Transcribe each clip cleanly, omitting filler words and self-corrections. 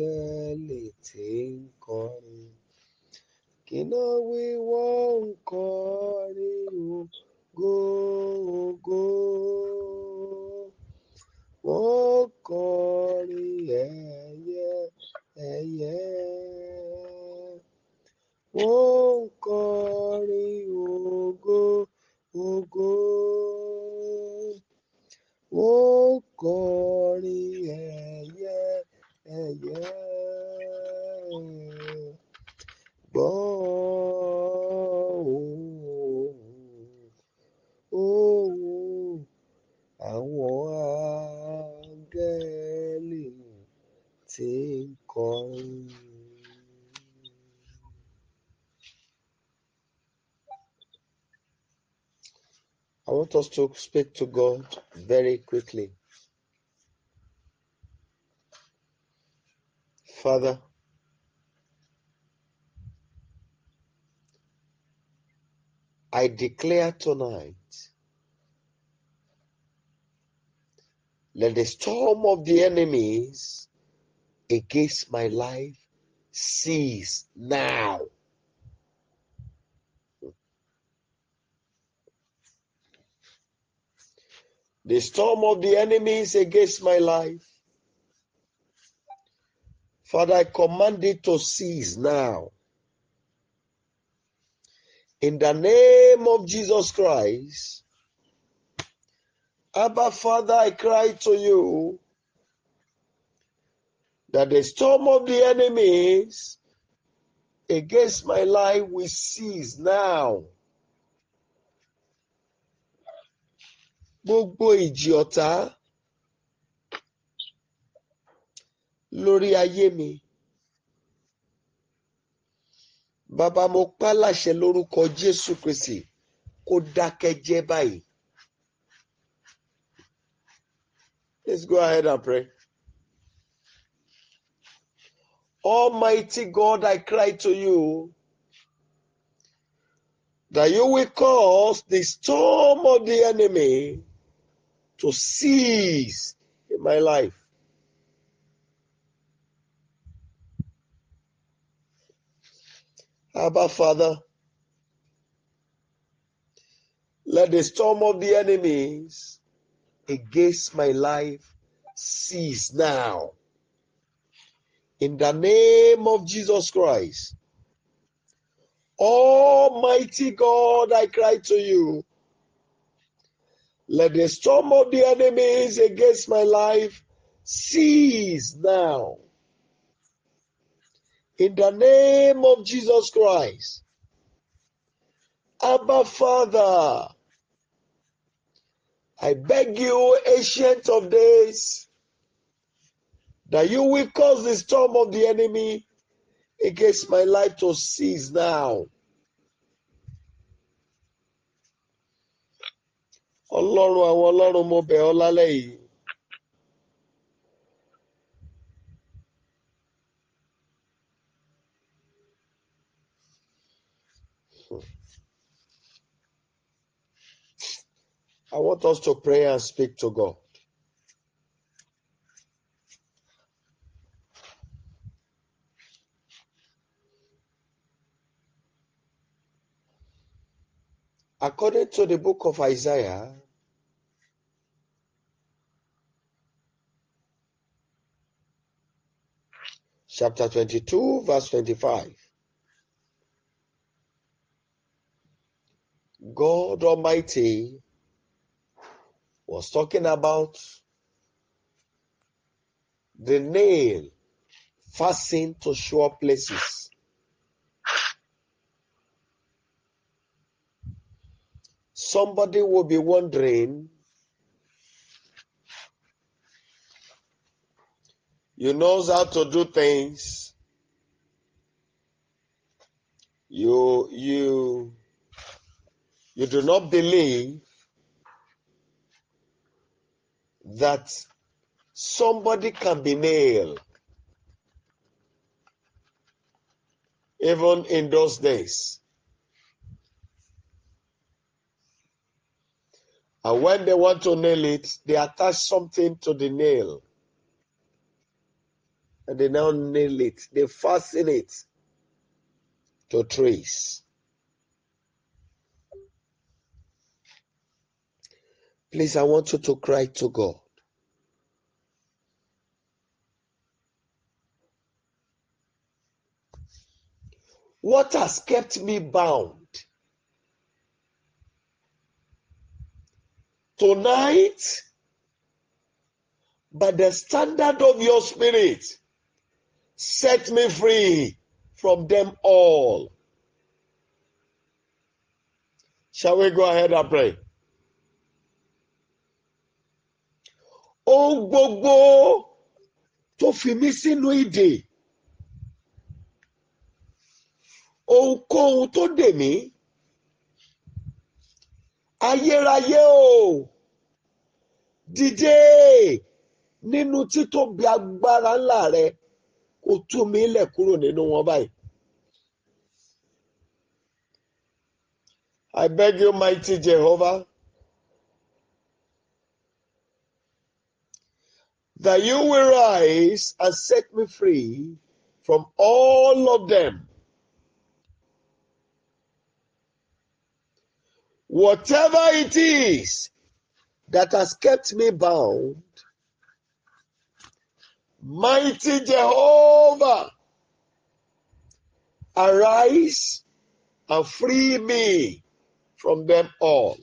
Áńgẹ́lì tí ń kọrin. Kí ná wí wọ́n ń kọrin ògo ògo. Wọ́n ń kọrin ẹ̀yẹ ẹ̀yẹ. Wọ́n ń kọrin ògo ògo. Wọ́n ń kọrin ẹ̀yẹ ẹ̀yẹ. Gbọ́ ohùn àwọn áńgẹ́lì tí ń kọrin. I want us to speak to God very quickly. Father, I declare tonight, let the storm of the enemies against my life cease now. The storm of the enemies against my life, Father, I command it to cease now. In the name of Jesus Christ, Abba, Father, I cry to you that the storm of the enemies against my life will cease now. Gbogbo ìjì ọ̀tá lórí ayé mi. Bàbá, mo pa á láṣẹ lórúkọ Jésù Kristi kó dákẹ́ jẹ́ báyìí. Let's go ahead and pray. Almighty God, I cry to you that you will cause the storm of the enemy to cease in my life. Abba, Father, let the storm of the enemies against my life cease now. In the name of Jesus Christ. Almighty God, I cry to you. Let the storm of the enemies against my life cease now. In the name of Jesus Christ. Abba, Father, I beg you, Ancient of Days, that you will cause the storm of the enemy against my life to cease now. Ọlọ́run àwọn ọlọ́run, mo bẹ̀ ọ́ lálẹ́ yìí. I want us to pray and speak to God. According to the book of Isaiah, chapter 22, verse 25, God Almighty was talking about the nail fastened to sure places. Somebody will be wondering, you know how to do things. You do not believe that somebody can be nailed, even in those days. And when they want to nail it, they attach something to the nail. And they now nail it, they fasten it to trees. Please, I want you to cry to God. What has kept me bound? Tonight, by the standard of your spirit, set me free from them all. Shall we go ahead and pray? Ohun gbogbo tó fi mí sínú ìdè, ohunkóhun tó dè mí, ayérayé o, dìde nínú títóbi agbára ńlá rẹ kó tú mi lẹ̀ kúrò nínú wọn báyìí. I beg you, mighty Jehovah, that you will rise and set me free from all of them. Whatever it is that has kept me bound, mighty Jehovah, arise and free me from them all.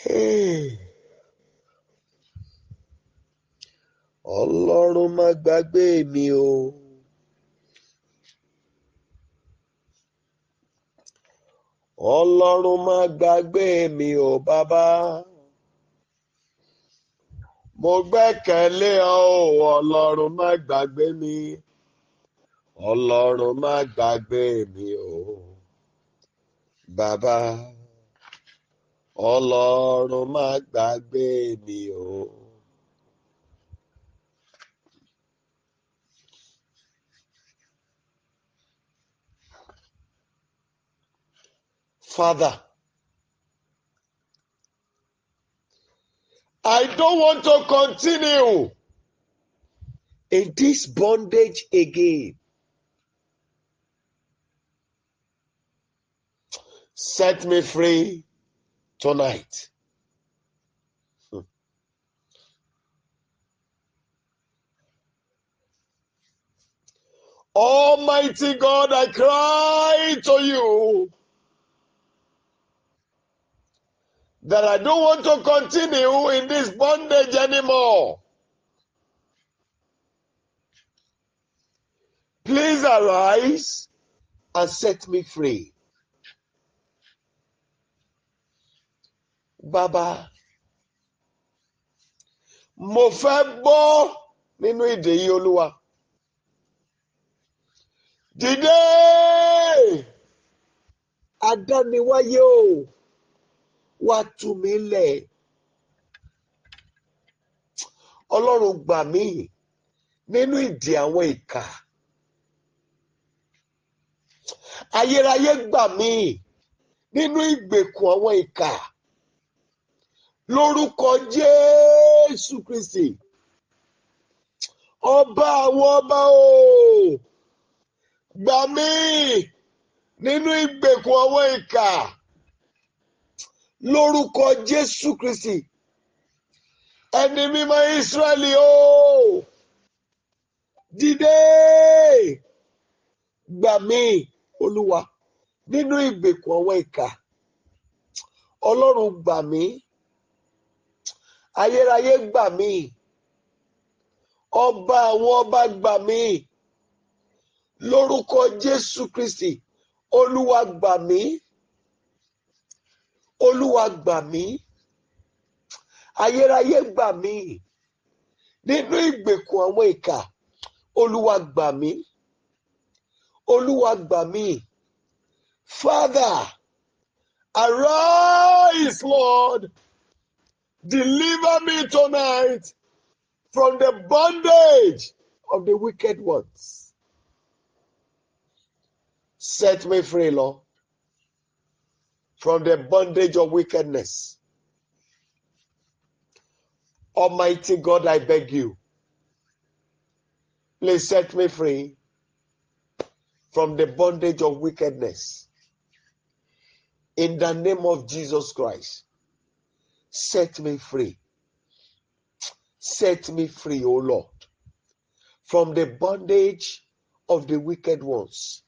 Hey. Ọlọ́run má gbàgbé mi o. Ọlọ́run má gbàgbé mi o bàbá. Mo gbẹ́kẹ̀lé ọ o, Ọlọ́run má gbàgbé mi. Ọlọ́run má gbàgbé mi o bàbá. Ọlọ́run má gbàgbé mi o. Father, I don't want to continue in this bondage again. Set me free tonight. Almighty God, I cry to you that I don't want to continue in this bondage anymore. Please arise and set me free. Baba, mo fẹ́ bọ́ nínú ìdè yìí, Olúwa. Dìde! Adániwáyé o, wá tú mi lẹ̀. Ọlọ́run gbà mí nínú ìdè àwọn ìkà. Ayérayé gbà mí nínú ìgbèkùn àwọn ìkà. Lórúkọ Jésù Kristi, ọba àwọn ọba o, gbà mí nínú ìgbèkùn àwọn ìkà. Lórúkọ Jésù Kristi, ẹni mímọ́ Ísírẹ́lì o, dìde gbà mí Olúwa nínú ìgbèkùn àwọn ìkà. Ọlọ́run gbà mí, ayérayé gbà mí, ọba àwọn ọba gbà mí. Lórúkọ Jésù Kristi, Olúwa gbà mí, Olúwa gbà mí, ayérayé gbà mí nínú ìgbèkùn àwọn ìkà. Olúwa gbà mí, Olúwa gbà mí. Father, arise, Lord, deliver me tonight from the bondage of the wicked ones. Set me free, Lord, from the bondage of wickedness. Almighty God, I beg you, please set me free from the bondage of wickedness. In the name of Jesus Christ, set me free. Set me free, O Lord, from the bondage of the wicked ones.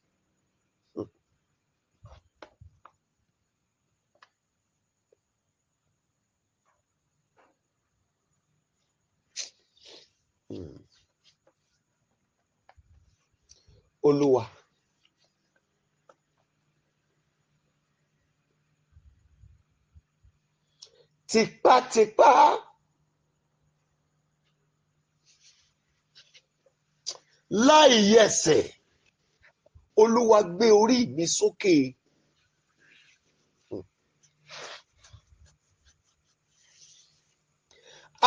Olúwa, tipátipá láì yẹsẹ̀, Olúwa gbé orí mi sókè.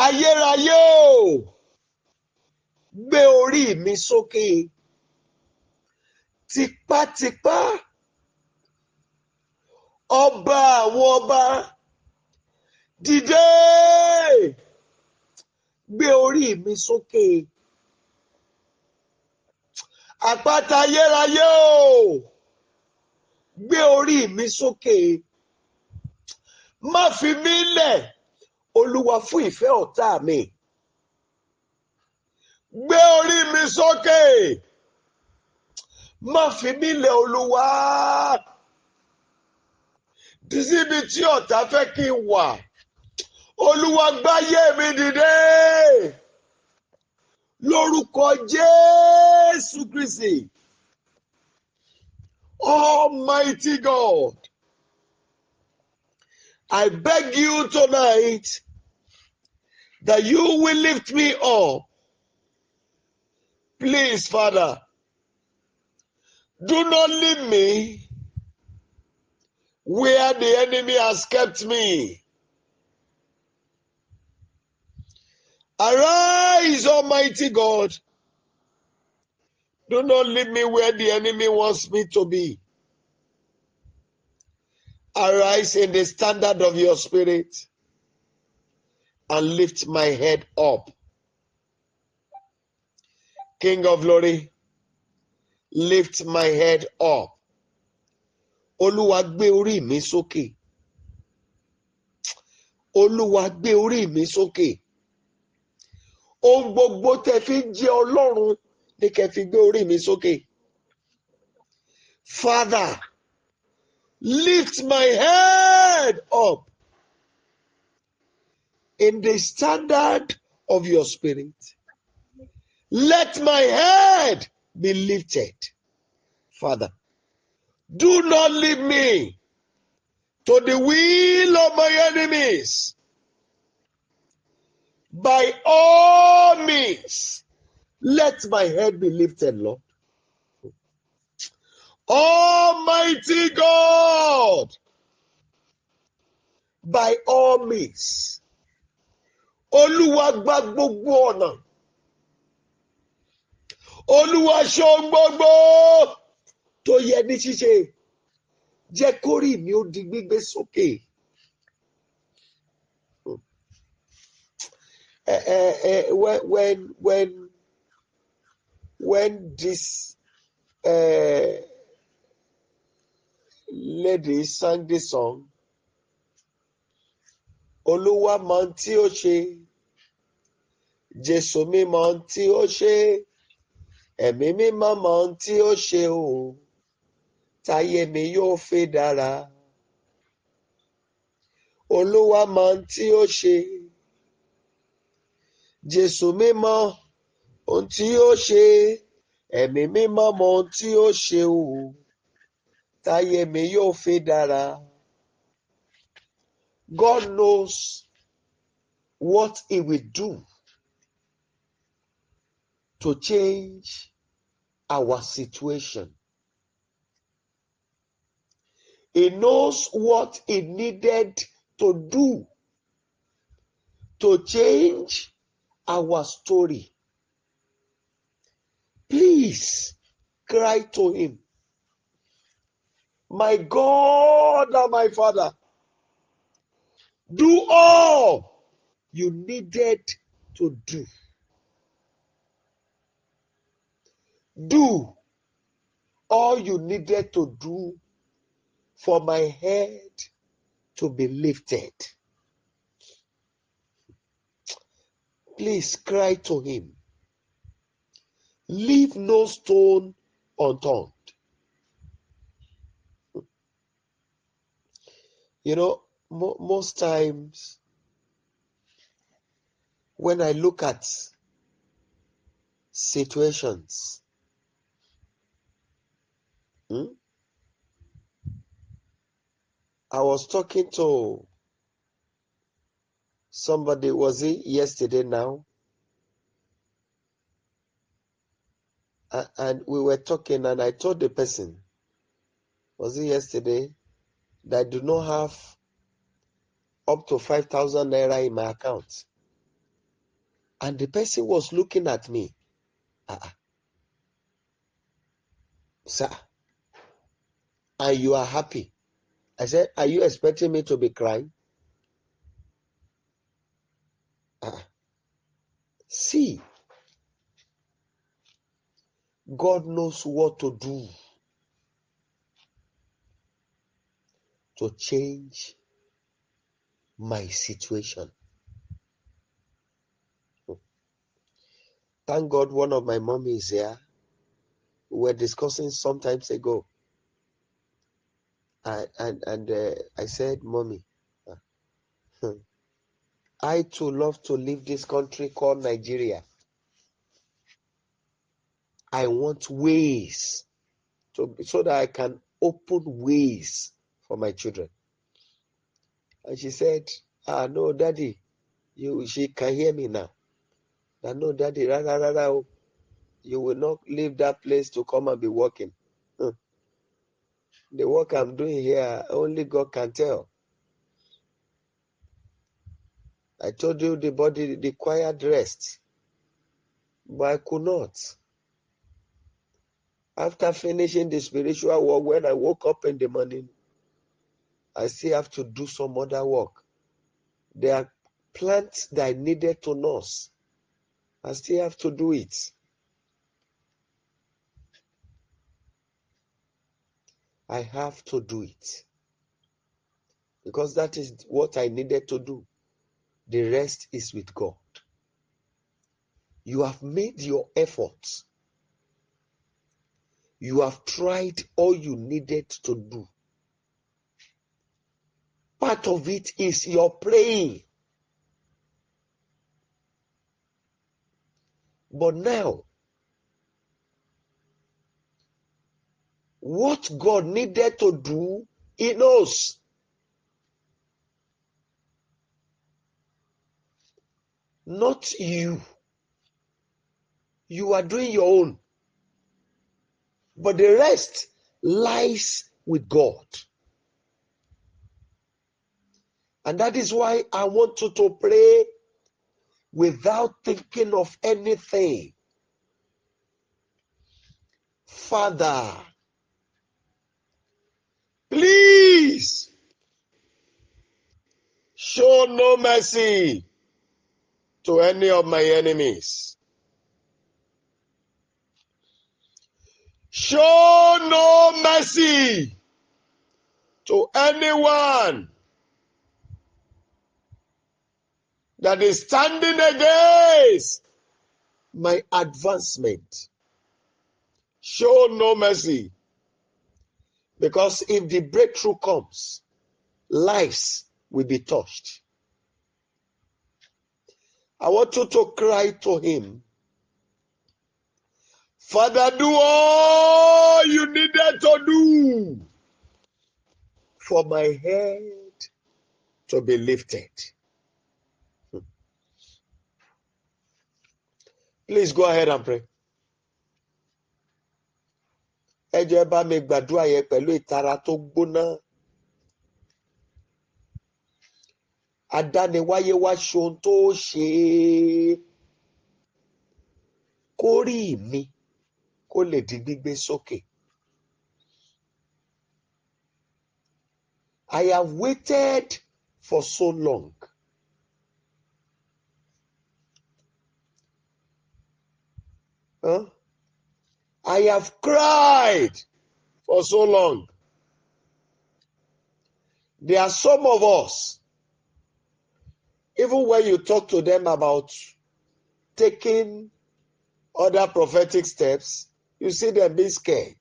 Ayérayé o, gbé orí mi sókè. Tipátipá, ọba àwọn ọba, dìde, gbé orí mi sókè. Àpáta ayérayé o, gbé orí mi sókè. Má fi mí lẹ̀, Olúwa, fún ìfẹ́ ọ̀tá mi. Gbé orí mi sókè. Má fi mí lẹ̀, Olúwa, síbi tí ọ̀tá fẹ́ kí n wà. Olúwa, gbáyé mi dìde. Lórúkọ Jésù Kristi. Almighty God, I beg you tonight that you will lift me up. Please, Father, do not leave me where the enemy has kept me. Arise, Almighty God. Do not leave me where the enemy wants me to be. Arise in the standard of your spirit and lift my head up. King of glory, lift my head up. Olúwa, gbé orí mi sókè. Olúwa, gbé orí mi sókè. Ohun gbogbo tẹ́ fi ń jẹ́ Ọlọ́run ní kẹ́ fi gbé orí mi sókè. Father, lift my head up in the standard of your spirit. Let my head be lifted. Father, do not leave me to the will of my enemies. By all means, let my head be lifted, Lord. Almighty God, by all means, Olúwa, gba gbogbo ọ̀nà. Olúwa, ṣe ohun gbogbo tó yẹ ní ṣíṣe. Jẹ́ kórí mi ó di gbígbé sókè. When this lady sang this song, Olúwa mọ ohun tí ó ṣe, Jésù mi mọ ohun tí ó ṣe, Ẹ̀mí mímọ́ mọ ohun tí ó ṣe o, táyé mi yóò fi dára. Olúwa mọ ohun tí ó ṣe, Jésù mi mọ ohun tí ó ṣe, Ẹ̀mí mímọ́ mọ ohun tí ó ṣe o, táyé mi yóò fi dára. God knows what he will do to change our situation. He knows what he needed to do to change our story. Please cry to him. My God and my Father, do all you needed to do. Do all you needed to do for my head to be lifted. Please cry to him. Leave no stone unturned. You know, most times when I look at situations, I was talking to somebody, was it yesterday now? And we were talking, and I told the person, was it yesterday, that I do not have up to 5,000 naira in my account. And the person was looking at me. Sir, and you are happy. I said, are you expecting me to be crying? See, God knows what to do to change my situation. Thank God one of my mommies is here. We were discussing some times ago. And I said, Mommy, I too love to leave this country called Nigeria. I want ways so that I can open ways for my children. And she said, no, Daddy, she can hear me now. That, no, Daddy, rah, you will not leave that place to come and be working. The work I'm doing here, only God can tell. I told you the body required rest, but I could not. After finishing the spiritual work, when I woke up in the morning, I still have to do some other work. There are plants that I needed to nurse. I still have to do it. I have to do it. Because that is what I needed to do. The rest is with God. You have made your efforts. You have tried all you needed to do. Part of it is your praying. But now, what God needed to do, He knows. Not you. You are doing your own. But the rest lies with God. And that is why I want you to pray without thinking of anything. Father, please show no mercy to any of my enemies. Show no mercy to anyone that is standing against my advancement. Show no mercy. Because if the breakthrough comes, lives will be touched. I want you to cry to him. Father, do all you needed to do for my head to be lifted. Please go ahead and pray. Ẹ jọ̀ọ́ ẹ bá mi gbàdúrà yẹn pẹ̀lú ìtara tó gbóná. Adániwáyé wá ṣohun tó ṣe é. Kórìí mi kó lè di gbígbé sókè. I have waited for so long. Huh? I have cried for so long. There are some of us, even when you talk to them about taking other prophetic steps, you see them being scared.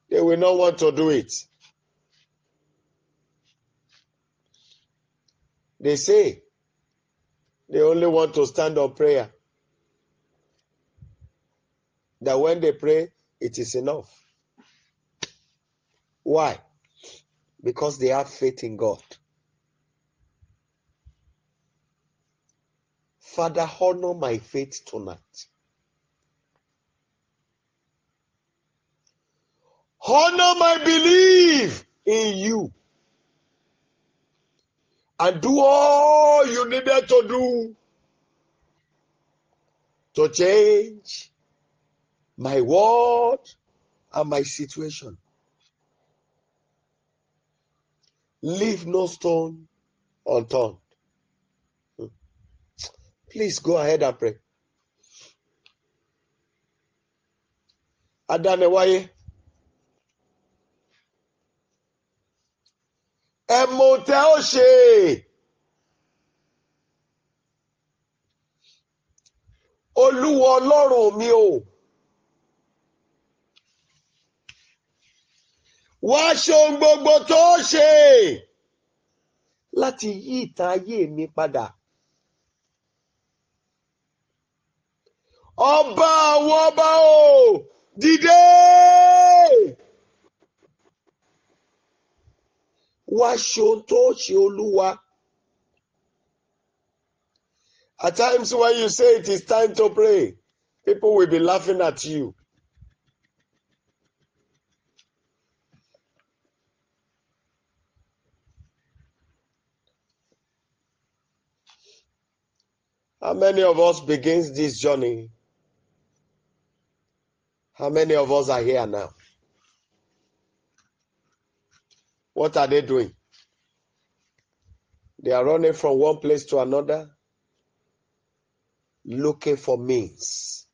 They will not want to do it. They say they only want to stand on prayer. That when they pray, it is enough. Why? Because they have faith in God. Father, honor my faith tonight. Honor my belief in you. And do all you needed to do to change my world and my situation. Leave no stone unturned. Please go ahead and pray. Adániwáyé. Ẹ mọ ohun tẹ́ ó ṣe. Olúwa Ọlọ́run mi o. Wá ṣe ohun gbogbo tó ṣe láti yí ìtàn ayé mi padà. Ọba àwọn ọba o, dìde! Wá ṣe ohun tó ṣe, Olúwa. At times when you say it is time to pray, people will be laughing at you. How many of us begins this journey? How many of us are here now? What are they doing? They are running from one place to another, looking for means.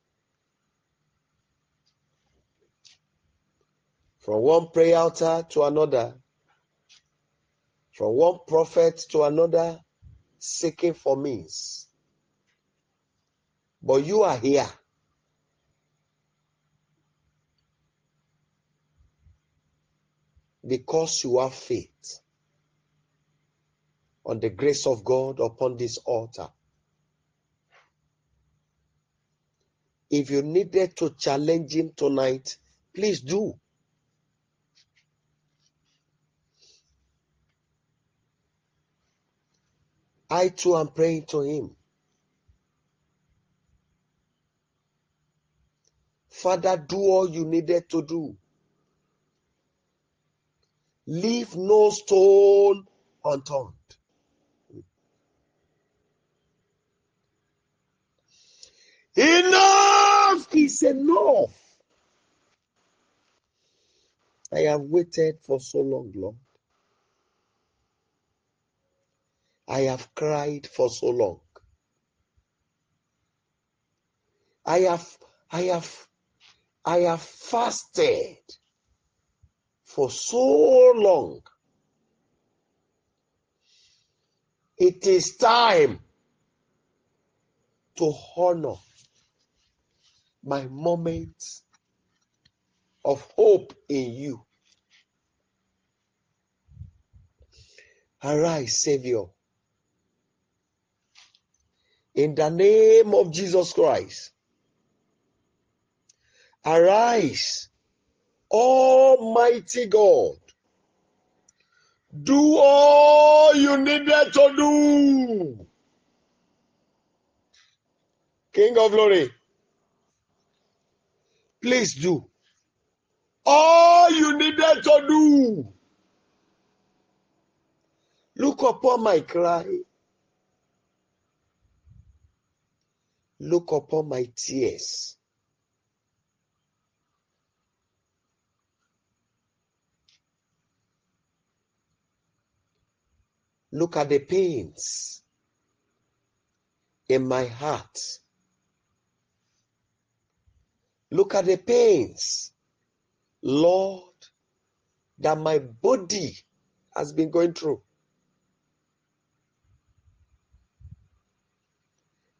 From one prayer altar to another, from one prophet to another, seeking for means. But you are here. Because you have faith on the grace of God upon this altar. If you needed to challenge him tonight, please do. I too am praying to him. Father, do all you needed to do. Leave no stone unturned. Enough is enough. I have waited for so long, Lord. I have cried for so long. I have fasted for so long. It is time to honor my moments of hope in you. Arise, Savior. In the name of Jesus Christ. Arise, Almighty God. Do all you needed to do. King of glory, please do all you needed to do. Look upon my cry. Look upon my tears. Look at the pains in my heart. Look at the pains, Lord, that my body has been going through.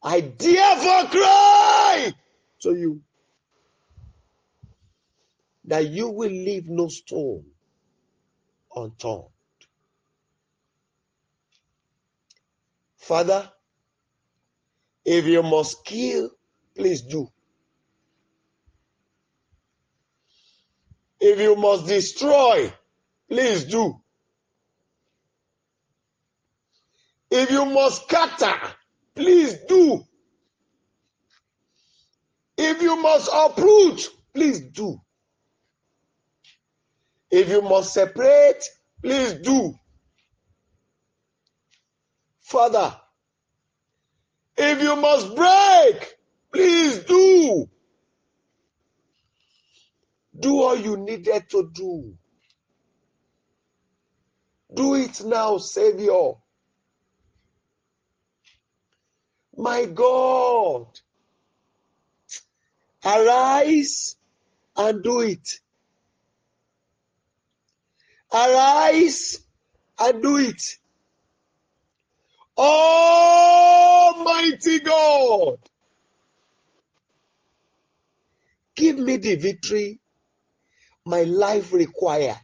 I therefore cry to you that you will leave no stone unturned. Father, if you must kill, please do. If you must destroy, please do. If you must scatter, please do. If you must uproot, please do. If you must separate, please do. Father, if you must break, please do. Do all you needed to do. Do it now, Savior. My God, arise and do it. Arise and do it. Almighty God, give me the victory my life required.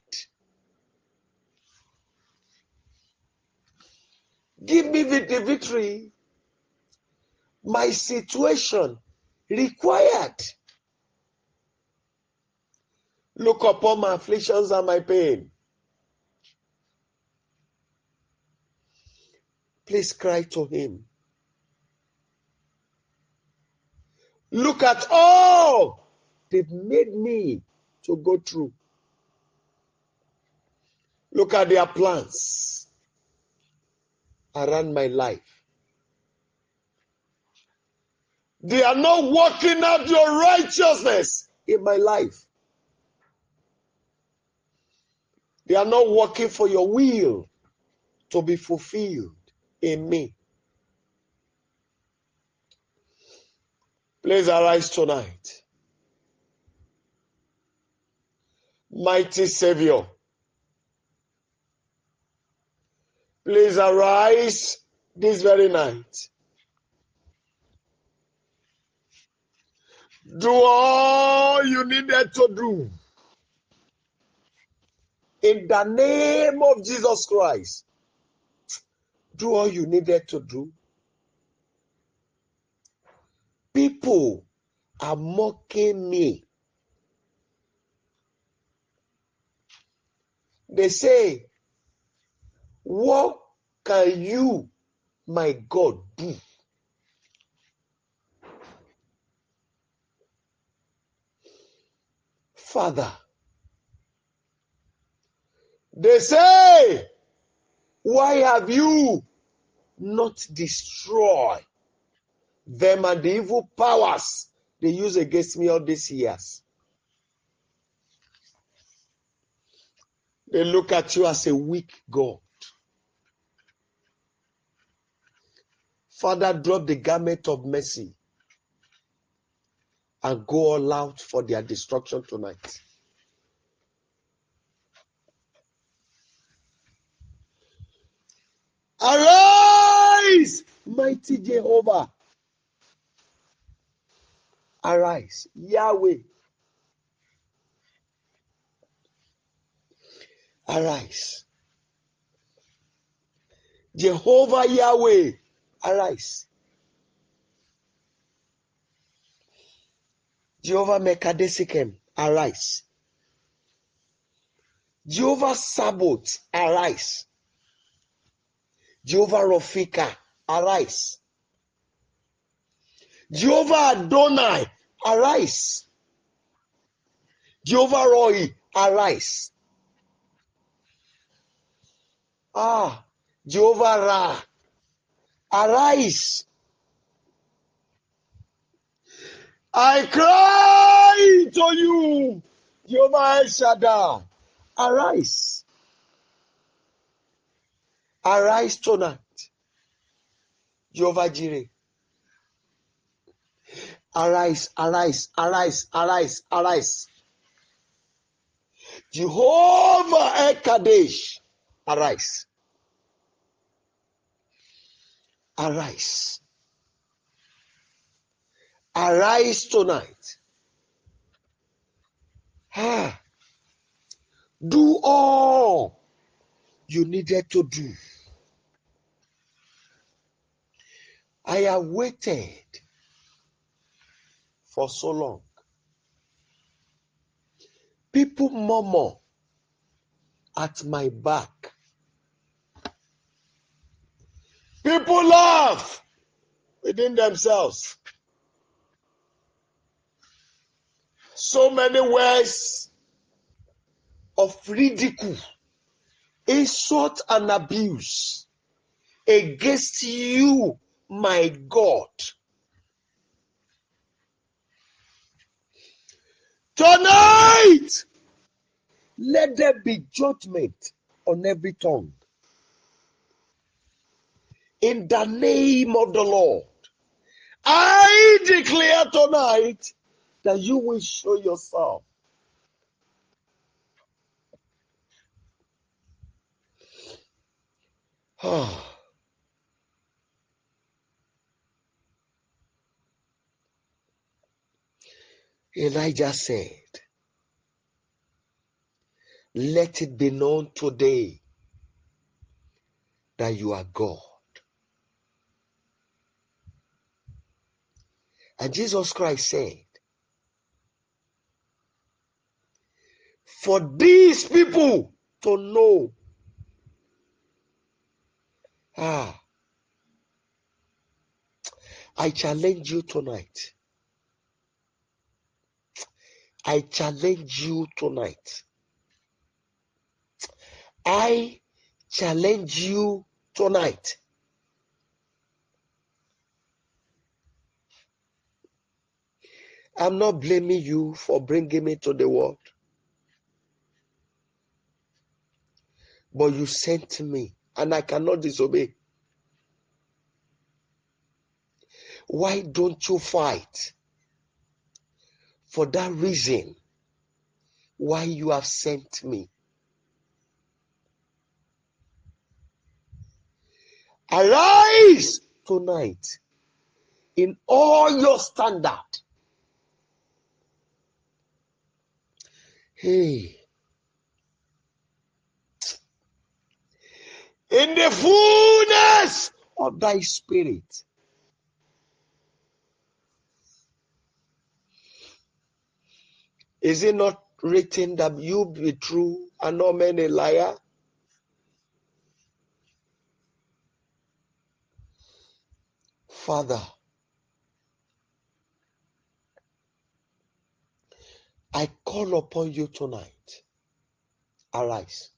Give me the victory my situation required. Look upon my afflictions and my pain. Please cry to him. Look at all they've made me to go through. Look at their plans around my life. They are not working out your righteousness in my life. They are not working for your will to be fulfilled in me. Please arise tonight. Mighty Savior, please arise this very night. Do all you needed to do. In the name of Jesus Christ, do all you needed to do. People are mocking me. They say, what can you, my God, do? Father, they say, why have you not destroyed them and the evil powers they use against me all these years? They look at you as a weak God. Father, drop the garment of mercy and go all out for their destruction tonight. Arise, mighty Jehovah. Arise, Yahweh. Arise. Jehovah Yahweh, arise. Jehovah Mekadesikem, arise. Jehovah Sabbath, arise. Jehovah Rofika, arise. Jehovah Adonai, arise. Jehovah Roy, arise. Jehovah Ra, arise. I cry to you, Jehovah El Shaddai, arise. Arise tonight, Jehovah Jireh. Arise, arise, arise, arise, arise. Jehovah El-Kadesh, arise. Arise. Arise tonight. Do all you needed to do. I have waited for so long. People murmur at my back. People laugh within themselves. So many words of ridicule, insult, and abuse against you, my God. Tonight, let there be judgment on every tongue. In the name of the Lord, I declare tonight that you will show yourself. Elijah said, let it be known today that you are God. And Jesus Christ said, for these people to know, I challenge you tonight. I challenge you tonight. I challenge you tonight. I'm not blaming you for bringing me to the world. But you sent me, and I cannot disobey. Why don't you fight for that reason why you have sent me? Arise tonight in all your standard. Hey. In the fullness of thy spirit. Is it not written that you be true and not men a liar? Father, I call upon you tonight. Arise.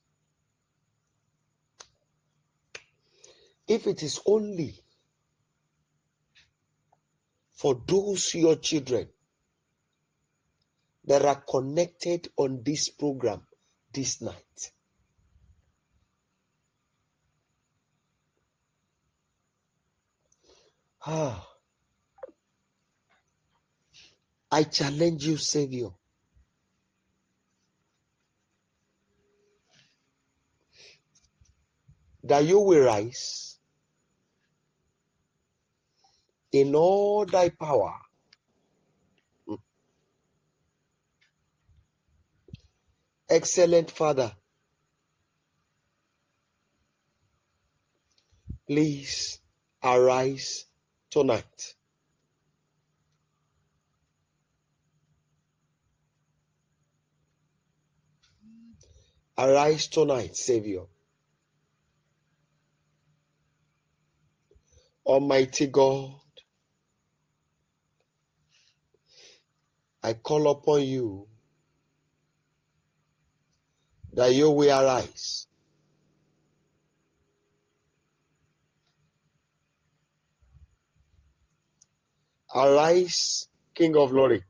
If it is only for those your children that are connected on this program this night. I challenge you, Savior. That you will rise in all thy power. Excellent Father, please arise tonight. Arise tonight, Savior. Almighty God, I call upon you that you will arise. Arise, King of Glory.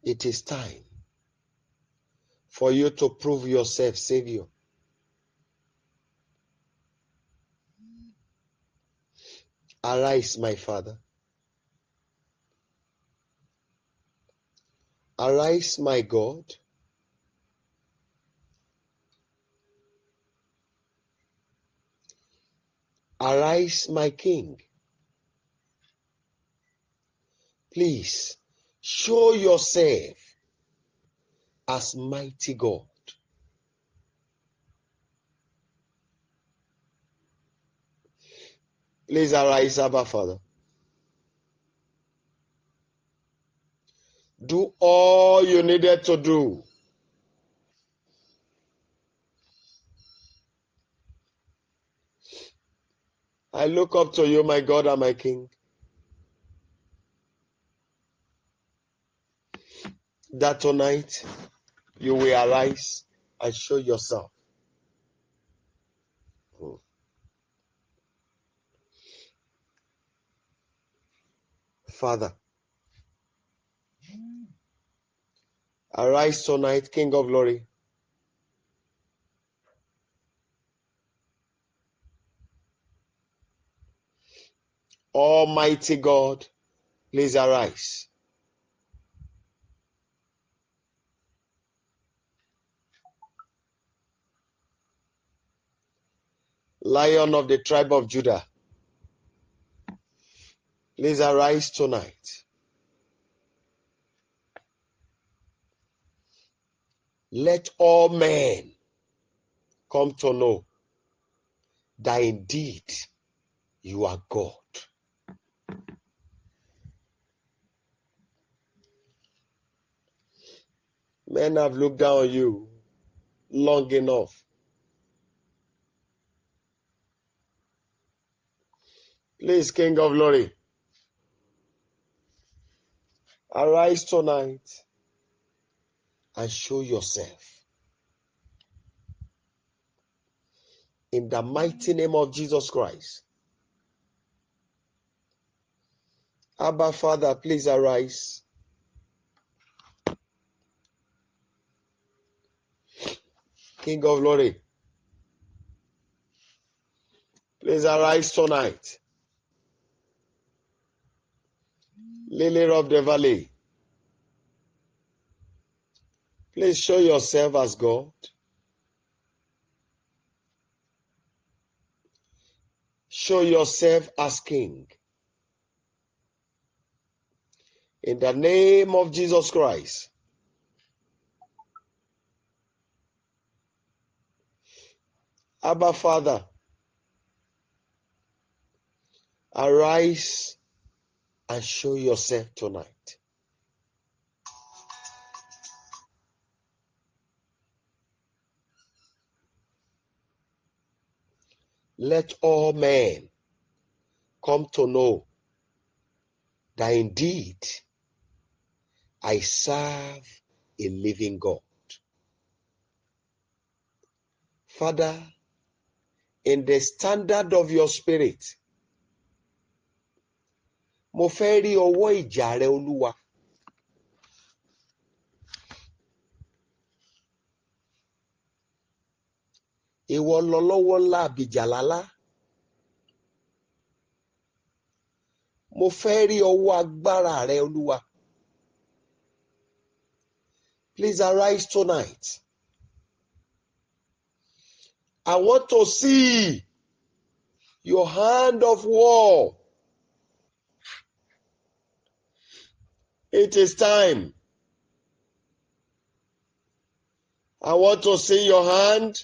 It is time for you to prove yourself, Savior. Arise, my Father. Arise, my God. Arise, my King. Please show yourself as mighty God. Please arise, Abba Father. Do all you needed to do. I look up to you, my God and my King. That tonight you will arise and show yourself. Father, arise tonight, King of Glory. Almighty God, please arise. Lion of the tribe of Judah, please arise tonight. Let all men come to know that indeed you are God. Men have looked down on you long enough. Please, King of Glory, arise tonight and show yourself. In the mighty name of Jesus Christ. Abba, Father, please arise. King of Glory, please arise tonight. Lily of the Valley, please show yourself as God. Show yourself as King. In the name of Jesus Christ. Abba, Father, arise and show yourself tonight. Let all men come to know that indeed I serve a living God. Father, in the standard of your spirit, mo fẹ́ rí ọwọ́ ìjà rẹ, Olúwa. Ìwọ lọlọ́wọ́ ńlá àbìjàlálá. Mo fẹ́ rí ọwọ́ agbára rẹ, Olúwa. Please arise tonight. I want to see your hand of war. It is time. I want to see your hand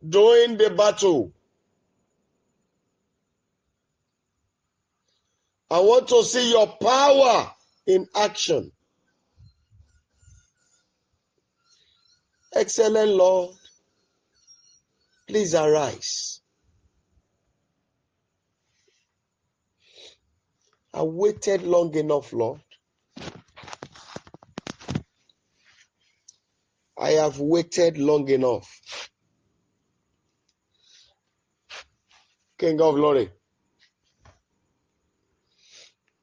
doing the battle. I want to see your power in action. Excellent Lord, please arise. I waited long enough, Lord. I have waited long enough. King of Glory,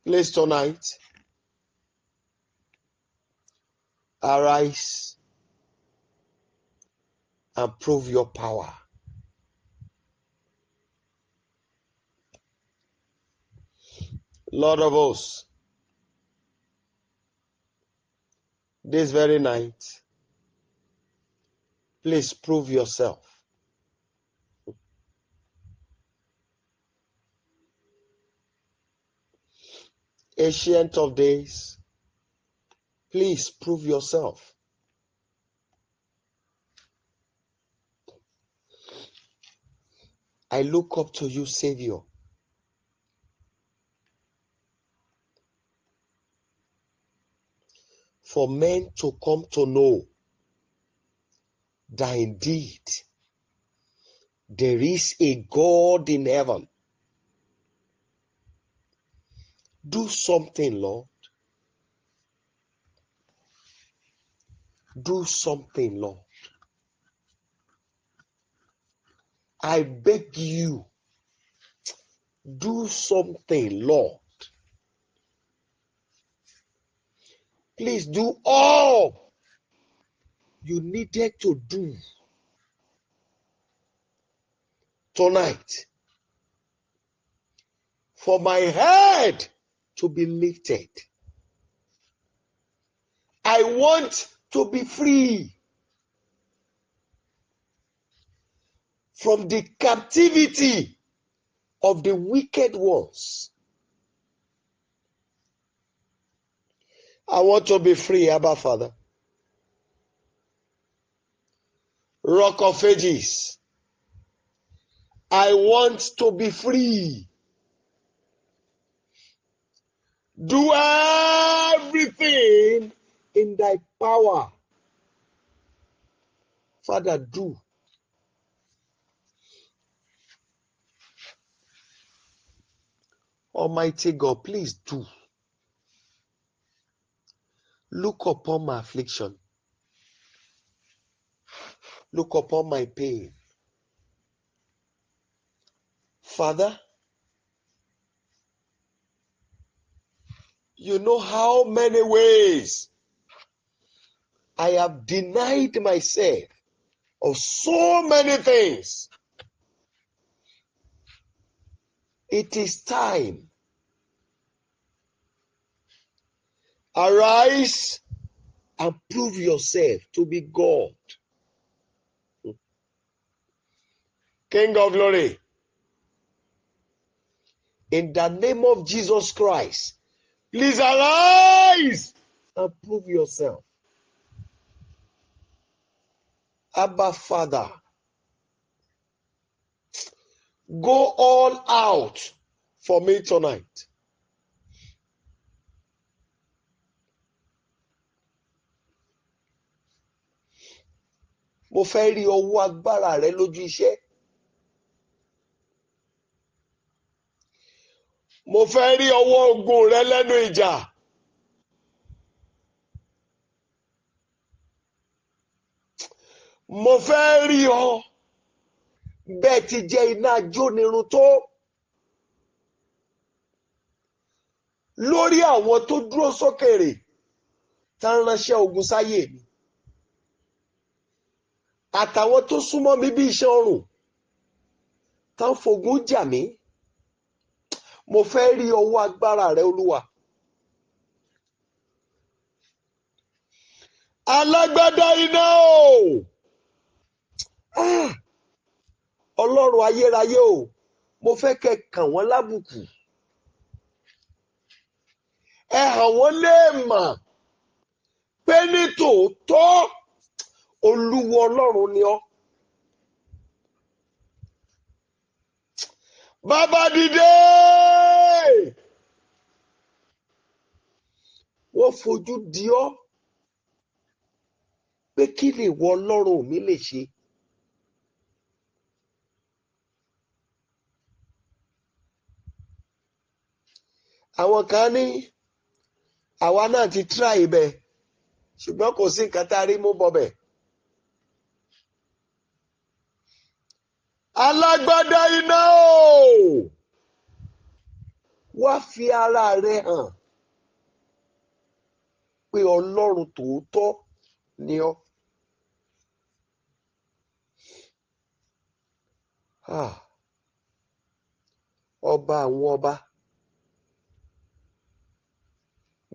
please tonight, arise and prove your power. Lord of hosts, this very night, please prove yourself. Ancient of Days, please prove yourself. I look up to you, Savior. For men to come to know that indeed there is a God in heaven. Do something, Lord. Do something, Lord. I beg you, do something, Lord. Please do all you needed to do tonight for my head to be lifted. I want to be free from the captivity of the wicked ones. I want to be free, Abba Father. Rock of Ages, I want to be free. Do everything in thy power. Father, do. Almighty God, please do. Look upon my affliction. Look upon my pain. Father, you know how many ways I have denied myself of so many things. It is time. Arise and prove yourself to be God. King of glory, in the name of Jesus Christ, please arise and prove yourself. Abba Father, go all out for me tonight. Mo fẹ́ rí ọwọ́ agbára rẹ lójú iṣẹ́. Mo fẹ́ rí ọwọ́ ogun rẹ lẹ́nu ìjà. Mo fẹ́ rí ọ bẹ́ẹ̀ ti jẹ́ iná ajónirun tó lórí àwọn tó dúró sókèrè tá ń ránṣẹ́ ogun sáyé mi, àtàwọn tó súnmọ́ mi bí iṣẹ́ ọrùn tá ń fogun jà mí. Mo fẹ́ rí ọwọ́ agbára rẹ, Olúwa. Alágbádá iná o! Ah! Ọlọ́run ayérayé o, mo fẹ́ kẹ́ kàn wọ́n lábùkù. Ẹ hàn wọ́n léèmọ̀ pé ní tòótọ́ Olúwa Ọlọ́run ni ọ́. Bàbá dìde! Wọ́n fojú di ọ́ pé kí ni ìwọ Ọlọ́run mi lè ṣe. Àwọn kan ní àwa náà ti try ibẹ̀ ṣùgbọ́n kò sí nǹkan tá a rí mú bọbẹ̀. Alágbádá iná o! Wá fi ara rẹ hàn pé Ọlọ́run tòótọ́ ni ọ́. Ọba àwọn ọba,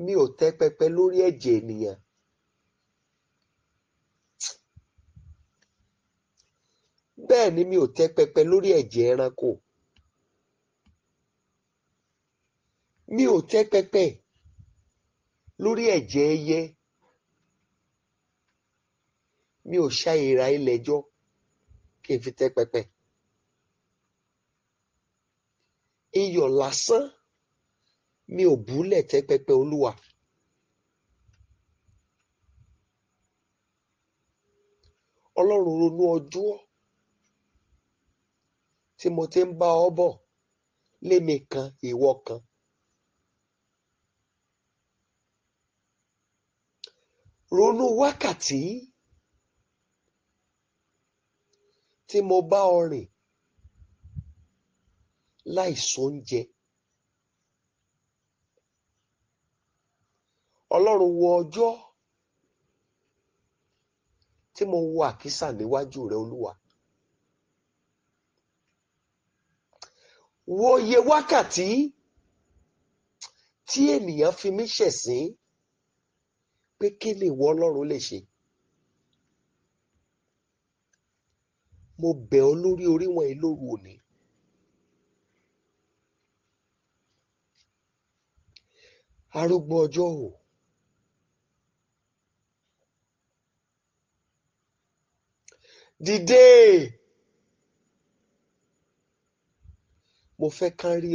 Mi ò tẹ́ pẹpẹ lórí ẹ̀jẹ̀ ènìyàn. Bẹ́ẹ̀ ni mi ò tẹ́ pẹpẹ lórí ẹ̀jẹ̀ ẹranko. Mi ò tẹ́ pẹpẹ lórí ẹ̀jẹ̀ ẹyẹ. Mi ò ṣa èèrà ilẹ̀ jọ kí n fi tẹ́ pẹpẹ. Iyọ̀ lásán mi ò búlẹ̀ tẹ́ pẹpẹ Olúwa. Ọlọ́run, ronú ọjọ́ tí mo ti ń bá ọ bọ̀ lémi kan ìwọ kan. Ronú wákàtí tí mo bá ọ rìn láì sóúnjẹ. Ọlọ́run, wo ọjọ́ tí mo wọ àkísà níwájú rẹ Olúwa. Wo iye wákàtí tí ènìyàn fi mí ṣẹ̀sín pé kí ni ìwọ Ọlọ́run lè ṣe. Mo bẹ̀ ọ́ lórí orí wọ̀nyí lóru òní. Arúgbó ọjọ́ o. Dìde! Mo fẹ́ kán rí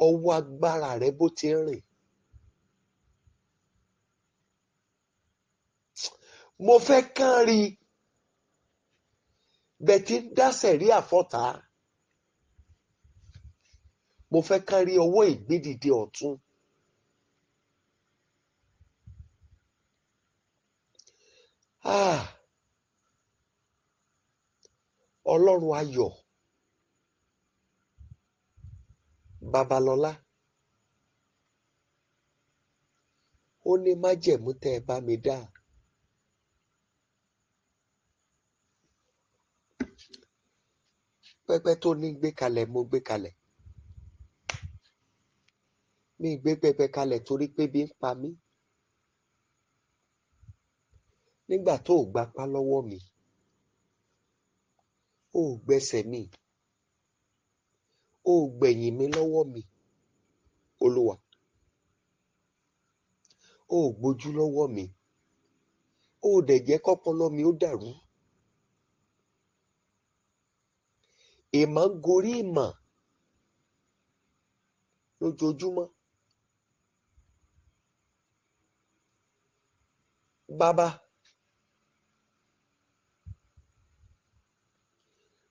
ọwọ́ agbára rẹ bó ti ń rìn. Mo fẹ́ kán rí bẹ́ẹ̀ tí ń dá sẹ̀ríà fọ́tàá. Mo fẹ́ kán rí ọwọ́ ìgbédìde ọ̀tun. Ah! Ọlọ́run ayọ̀ Babalọ́lá, ó ní májẹ̀mú tẹ́ ẹ bá mi dá. Pẹpẹ tó ní gbé kalẹ̀, mo gbé kalẹ̀. Mi gbé pẹpẹ kalẹ̀ torí pé bí ń pa mí. Nígbà tó ò gbapá lọ́wọ́ mi, ó gbẹ́sẹ̀ mi, ó gbẹ̀yìn mi lọ́wọ́ mi, Olúwa. Ó gbójú lọ́wọ́ mi, ó dẹ̀ jẹ́ kọ́pọlọ mi ó dàrú. Ìmọ̀ ń gorí ìmọ̀ lójoojúmọ́. Bàbá,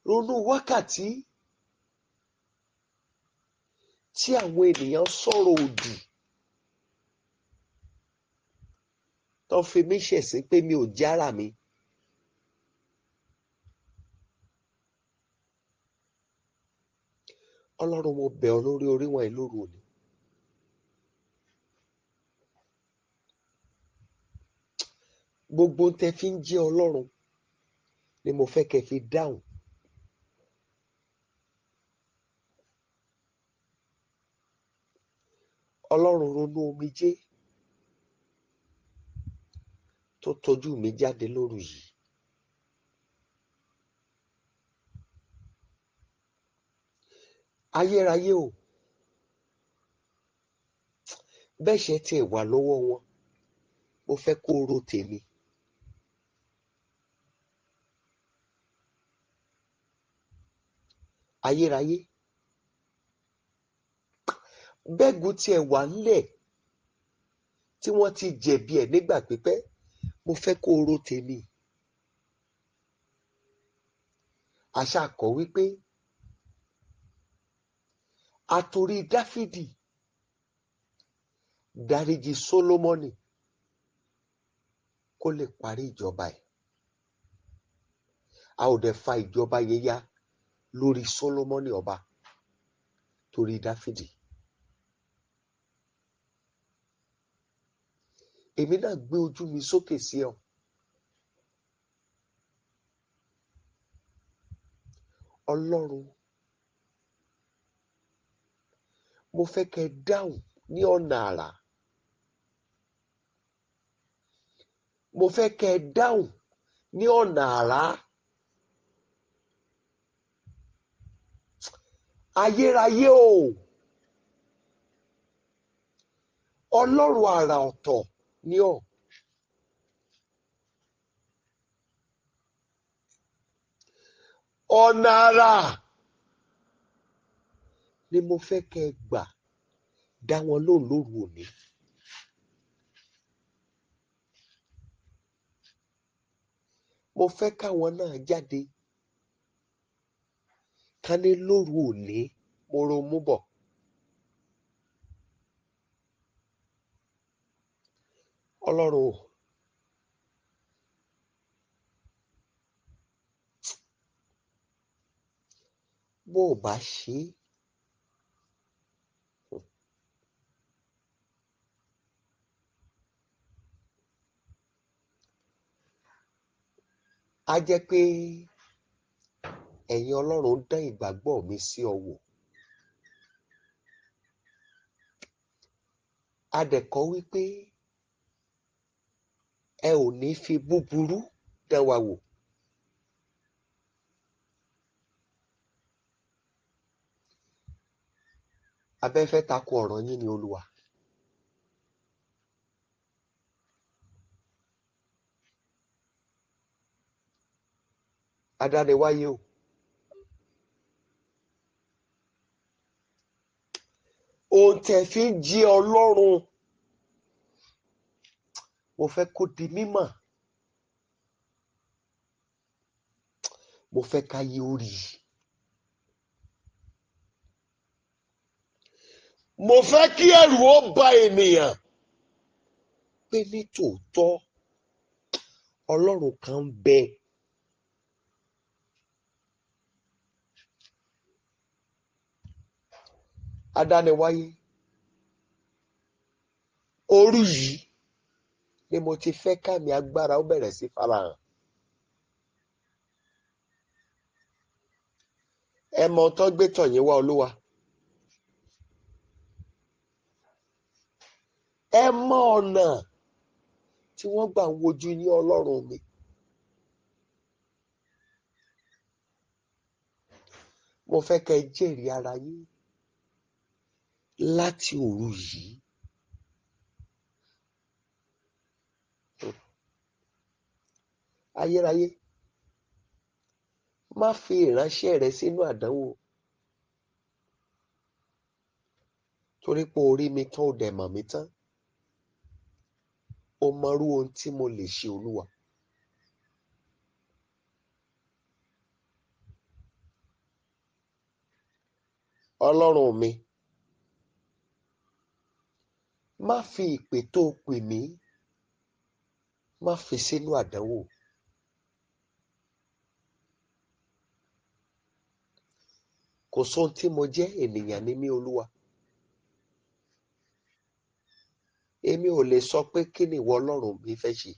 ronú wákàtí tí àwọn ènìyàn sọ̀rọ̀ òdì tó fi mí ṣẹ̀sín pé mi ò jára mi. Ọlọ́run, mo bẹ̀ ọ́ lórí orí wọ̀nyí lóru òní. Gbogbo tẹ́ fi ń jẹ́ Ọlọ́run ni mo fẹ́ kẹ́ fi dáhùn. Ọlọ́run, ronú omijé tó tọ́jú mi jáde lóru yìí. Ayérayé o, bẹ́ẹ̀ ṣe tiẹ̀ wà lọ́wọ́ wọn, mo fẹ́ kó ro tèmi. Ayérayé, bẹ́ẹ̀gùn tiẹ̀ wà ńlẹ̀ tí wọ́n ti jẹ̀bi ẹ̀ nígbà pípẹ́, mo fẹ́ kó ro tèmi. Àṣà kọ wípé àtòrí Dáfídì dáríjì Sólómọ́nì kó lè parí ìjọba ẹ̀. A ò dẹ̀ fa ìjọba yẹn ya lórí Sólómọ́nì ọba torí Dáfídì. Èmi náà gbé ojú mi sókè sí ọ. Ọlọ́run, mo fẹ́ kẹ́ dáhùn ní ọ̀nà àrà. Mo fẹ́ kẹ́ ẹ dáhùn ní ọ̀nà àrà. Ayérayé o, Ọlọ́run àrà ọ̀tọ̀ ni ọ́. Ọ̀nà àrà ni mo fẹ́ kẹ́ ẹ gbà dá wọn lóhùn lóru òní. Mo fẹ́ káwọn náà jáde ká ní lóru òní mo ronú bọ̀. Ọlọ́run o, bó o bá ṣe é, á jẹ́ pé ẹ̀yin Ọlọ́run dán ìgbàgbọ́ mi sí ọ wò. A dẹ̀ kọ́ wípé ẹ ò ní fi búburú dán wa wò. Abẹ́fẹ́ tako ọ̀rọ̀ yín ni Olúwa. Adániwáyé o. Ohun tẹ́ fi ń jí Ọlọ́run, mo fẹ́ kó di mímọ̀. Mo fẹ́ káyé ó rí i. Mo fẹ́ kí ẹ̀rù ó ba ènìyàn pé ní tòótọ́ Ọlọ́run kan ń bẹ. Adániwáyé, òru yìí ni mo ti fẹ́ kámi agbára ó bẹ̀rẹ̀ sí farahàn. Ẹ mọ ohun tó gbé tọ̀ yín wá, Olúwa. Ẹ mọ ọ̀nà tí wọ́n gbà ń wojú yín, Ọlọ́run mi. Mo fẹ́ kẹ́ ẹ jẹ́rìí ara yín láti òru yìí. Ayérayé, má fi ìránṣẹ́ rẹ sínú àdánwò, torí pé o rí mi tán, o dẹ̀ mọ̀ mí tán. O mọrú ohun tí mo lè ṣe, Olúwa. Ọlọ́run mi, má fi ìpè tó o pè mí, má fi sínú àdánwò. Kò sóhun tí mo jẹ́, ènìyàn ni mí, Olúwa. Èmi ò lè sọ pé kí ni ìwọ Ọlọ́run mi fẹ́ ṣe.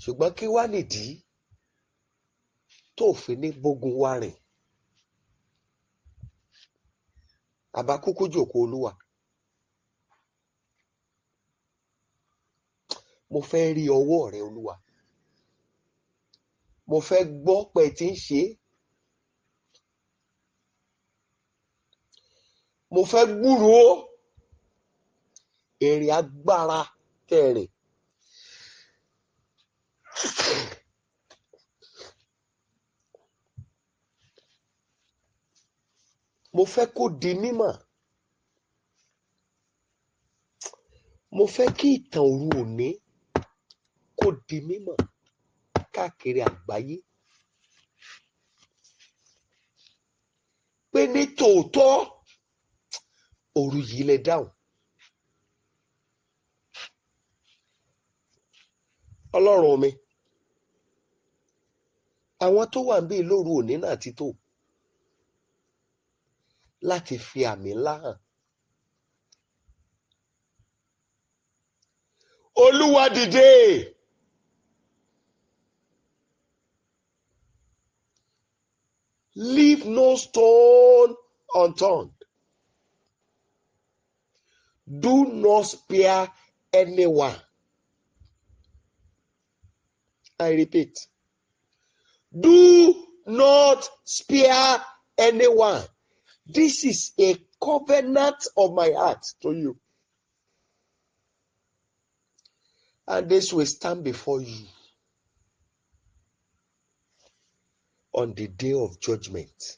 Ṣùgbọ́n kí wá nìdí tó fi ní bógun wá rìn? Àbá kúkú jòkó, Olúwa. Mo fẹ́ rí ọwọ́ rẹ, Olúwa. Mo fẹ́ gbọ́ pé ẹ ti ń ṣe é. Mo fẹ́ gbúròó èrè agbára tẹ̀rìn. Mo fẹ́ kó di mímọ̀. Mo fẹ́ kí ìtàn òru òní kó di mímọ̀ káàkiri àgbáyé. Pé ní tòótọ́ òru yìí lè dáhùn. Ọlọ́run mi, àwọn tó wà níbí lóru òní náà ti tó láti fi àmì ńlá hàn. Olúwa dìde. Leave no stone unturned. Do not spare anyone. I repeat, do not spare anyone. This is a covenant of my heart to you. And this will stand before you on the day of judgment.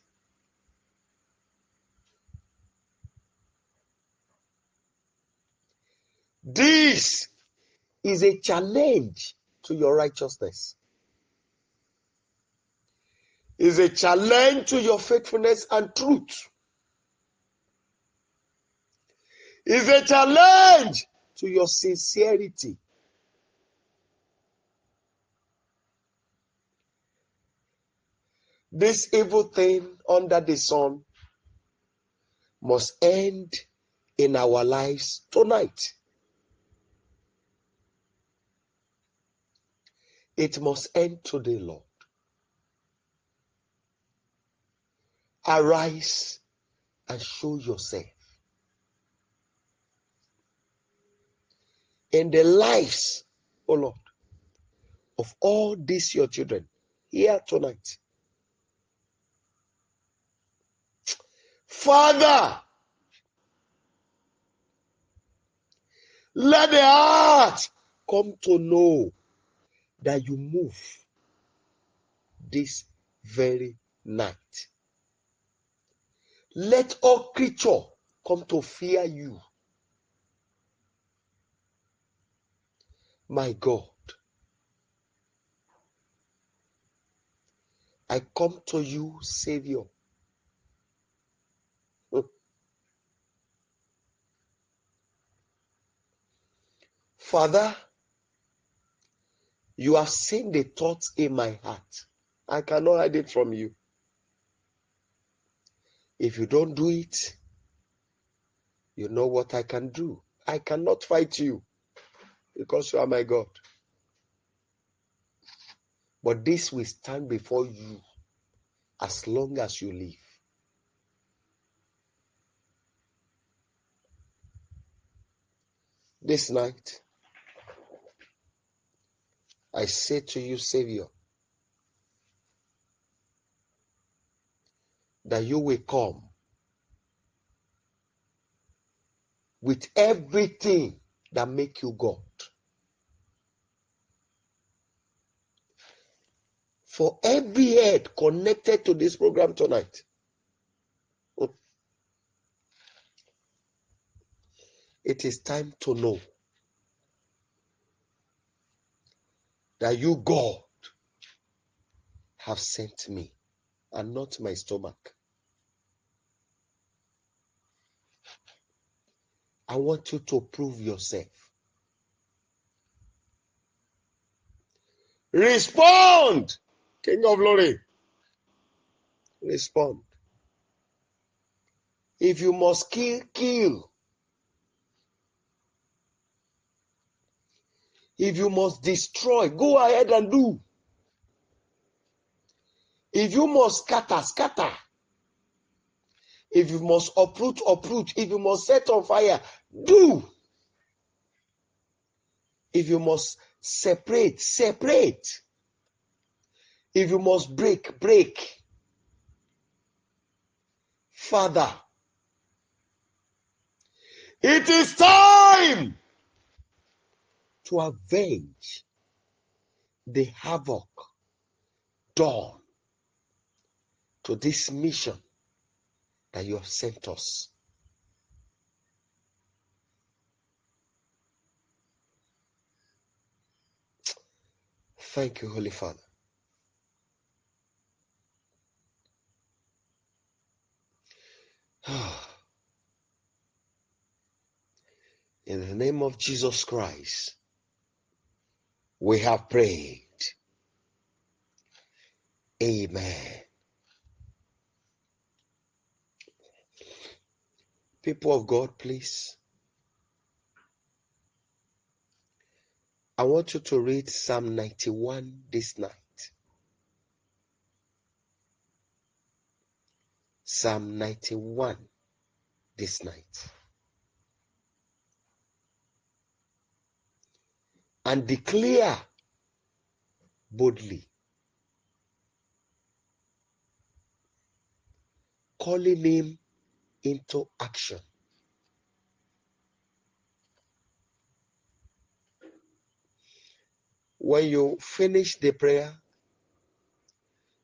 This is a challenge to your righteousness. Is a challenge to your faithfulness and truth. Is a challenge to your sincerity. This evil thing under the sun must end in our lives tonight. It must end today, Lord. Arise and show yourself in the lives, O Lord, of all these your children here tonight. Father, let the heart come to know that you move this very night. Let all creature come to fear you. My God, I come to you, Savior. Father, you have seen the thoughts in my heart. I cannot hide it from you. If you don't do it, you know what I can do. I cannot fight you because you are my God. But this will stand before you as long as you live. This night, I say to you, Savior, that you will come with everything that make you God. For every head connected to this program tonight, it is time to know that you, God, have sent me and not my stomach. I want you to prove yourself. Respond, King of Glory. Respond. If you must kill, kill. If you must destroy, go ahead and do. If you must scatter, scatter. If you must uproot, uproot. If you must set on fire, do. If you must separate, separate. If you must break, break. Father, it is time to avenge the havoc done to this mission that you have sent us. Thank you, Holy Father. In the name of Jesus Christ, we have prayed. Amen. People of God, please. I want you to read Psalm 91 this night. Psalm 91 this night. And declare boldly, calling him into action. When you finish the prayer,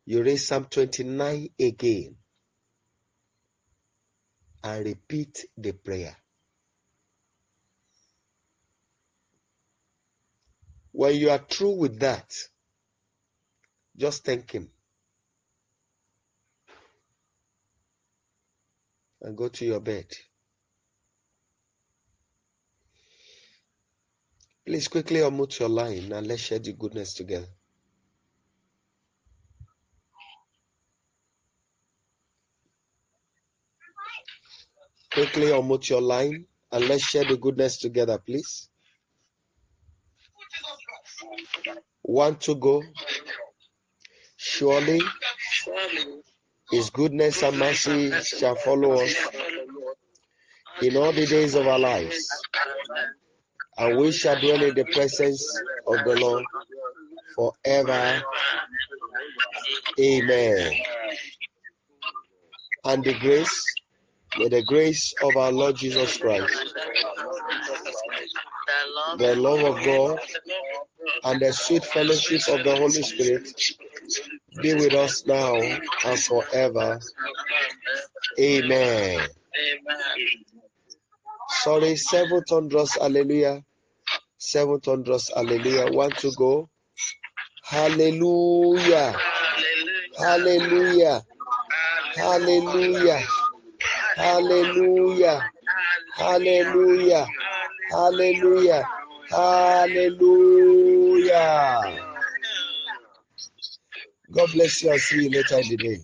you read Psalm 29 again and repeat the prayer. When you are through with that, just thank him and go to your bed. Please quickly unmute your line and let's share the goodness together. Quickly unmute your line and let's share the goodness together, please. 1 to go. Surely his goodness and mercy shall follow us in all the days of our lives, and we shall dwell in the presence of the Lord forever. Amen. And the grace, may the grace of our Lord Jesus Christ, the love of God, and the sweet fellowship of the Holy Spirit be with us now and forever. Amen. Sorry, 7 thunderous hallelujah. 7 thunderous hallelujah. 1 to go. Hallelujah. Hallelujah. Hallelujah. Hallelujah. Hallelujah. Hallelujah. Hallelujah. God bless you and see you later in the day.